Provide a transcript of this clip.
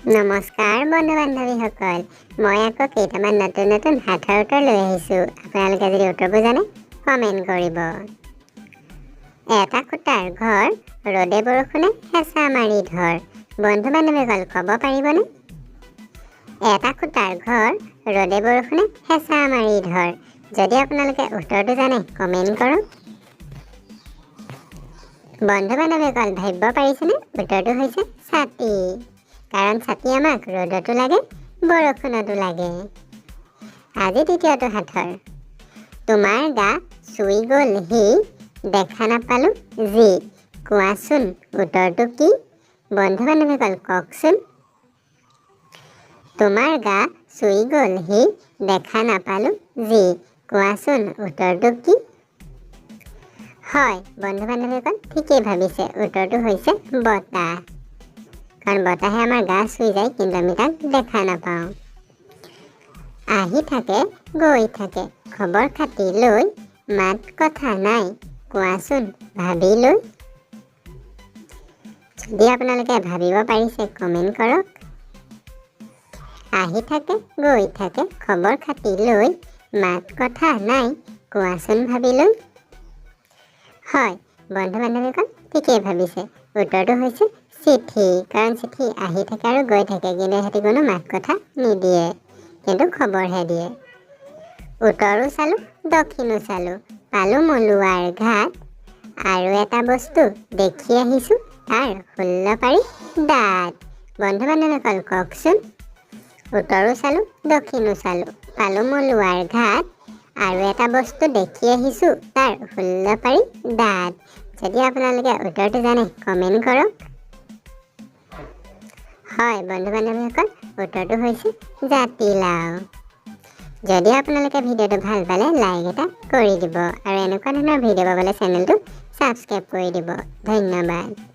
নমস্কাৰ বন্ধু বান্ধৱীসকল, মই আকৌ কেইটামান নতুন নতুন সাঁথৰ উত্তৰ লৈ আহিছোঁ। আপোনালোকে যদি উত্তৰবোৰ জানে, কমেণ্ট কৰিব। এটা খুটাৰ ঘৰ, ৰ'দে বৰষুণে হেঁচা মাৰি ধৰ। বন্ধু বান্ধৱীসকল, ক'ব পাৰিবনে? এটা খুটাৰ ঘৰ, ৰ'দে বৰষুণে হেঁচা মাৰি ধৰ। যদি আপোনালোকে উত্তৰটো জানে, কমেণ্ট কৰক। বন্ধু বান্ধৱীসকল, ভাবিব পাৰিছেনে? উত্তৰটো হৈছে ছাতি। কাৰণ ছাতি আমাক ৰ'দতো লাগে, বৰষুণতো লাগে। আজি তৃতীয়টো সাঁথৰ। তোমাৰ গা চুই গ'ল সি, দেখা নাপালোঁ যি। কোৱাচোন উত্তৰটো কি? বন্ধু বান্ধৱীসকল, কওকচোন। তোমাৰ গা চুই গ'ল সি, দেখা নাপালোঁ যি। কোৱাচোন উত্তৰটো কি? হয় বন্ধু বান্ধৱীসকল, ঠিকেই ভাবিছে। উত্তৰটো হৈছে বতাহ। কাৰণ বতাহে আমাৰ গা চুই যায়, কিন্তু আমি তাক দেখা নাপাওঁ। আহি থাকে, গৈ থাকে, খবৰ খাতি লৈ, মাত কথা নাই, কোৱাচোন ভাবি লৈ। যদি আপোনালোকে ভাবিব পাৰিছে, কমেণ্ট কৰক। আহি থাকে, গৈ থাকে, খবৰ খাতি লৈ, মাত কথা নাই, কোৱাচোন ভাবি লৈ। হয় বন্ধু বান্ধৱীসকল, ঠিকেই ভাবিছে। উত্তৰটো হৈছে চিঠি। কাৰণ চিঠি আহি থাকে আৰু গৈ থাকে, কিন্তু সিহঁতি কোনো মাত কথা নিদিয়ে, কিন্তু খবৰহে দিয়ে। উত্তৰো চালোঁ, দক্ষিণো চালোঁ, পালোঁ মলুৱাৰ ঘাট। আৰু এটা বস্তু দেখি আহিছোঁ, তাৰ 16 পাৰি দাঁত। বন্ধু বান্ধৱীসকল, কওকচোন। উত্তৰো চালোঁ, দক্ষিণো চালোঁ, পালোঁ মলুৱাৰ ঘাট। আৰু এটা বস্তু দেখি আহিছোঁ, তাৰ 16 পাৰি দাঁত। যদি আপোনালোকে উত্তৰটো জানে, কমেণ্ট কৰক। হয় বন্ধু বান্ধৱীসকল, উত্তৰটো হৈছে জাতিলাও। যদি আপোনালোকে ভিডিঅ'টো ভাল পালে, লাইক এটা কৰি দিব আৰু এনেকুৱা ধৰণৰ ভিডিঅ' পাবলৈ চেনেলটো ছাবস্ক্ৰাইব কৰি দিব। ধন্যবাদ।